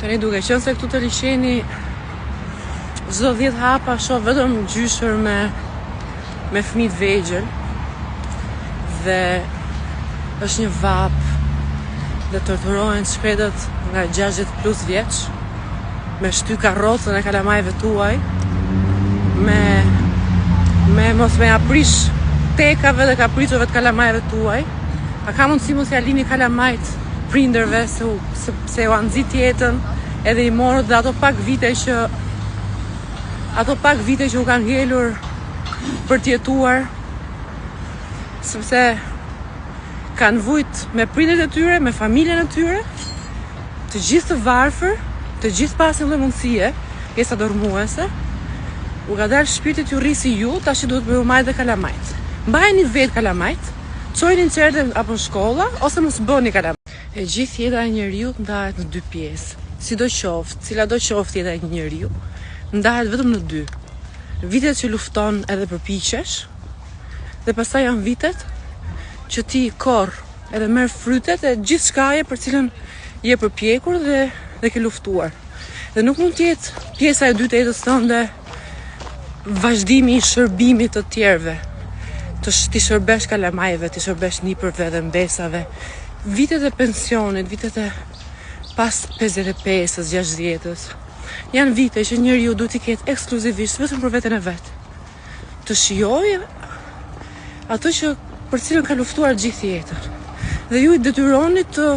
Tani duke qenë se këtu te liqeni çdo 10 hapa shoh vetëm gjyshër me me fëmijë të vegjël dhe është një vapë dhe torturohen të shkretët nga 60 plus vjeç me shty karrocën e kalamajve tuaj me me mos me ja prish tekave dhe kapriçove të kalamajve tuaj a ka mundësi mos ja lini kalamajt prindërve se, u, se, se ua nxit jetën edhe i morët dhe ato pak vite që ato pak vite që u kanë ngelur për të jetuar sepse kanë vujt me prindërit e tyre, me familjen e tyre, të gjithë të varfër, të gjithë pa asnjë lloj mundësie, pjesa dërrmuese, u ka dalë shpirti t'ju rrisi ju, tash duhet me ju majt dhe kalamajt. Mbajeni vetë kalamajt, çojini në çerdhe apo në shkolla, ose mos bëni kalamaj. E gjithë jeta e njeriut ndahet në dy pjesë. Sido qoftë, cilado qoftë jeta e një njeriu, ndahet vetëm në dy. Vitet që lufton edhe përpiqesh, dhe pastaj janë vitet që ti korr edhe merr frytet e gjithçkaje për cilën je përpjekur dhe dhe ke luftuar. Dhe nuk mund të jetë pjesa e dytë e jetës tënde vazhdimi i shërbimit të tjerëve. Të sh, t'i shërbesh kalamajve, t'i shërbesh nipërve dhe mbesave. Vitet e pensionit, vitet e pas 55-ës, 60-ës, janë vite që njeriu duhet t'i ketë ekskluzivisht vetëm për veten e vet. Të shijojë atë që për cilën ka luftuar gjithë jetën. Dhe ju i detyroni të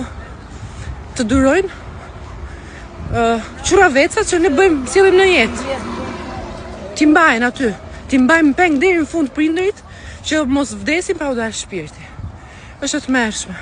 të durojnë uh, qurravecat që ne bëjmë, sjellim në jetë. T'i mbajnë aty, t'i mbajnë peng deri në fund prindërit që mos vdesin pa u dalë shpirti. Është e tmerrshme.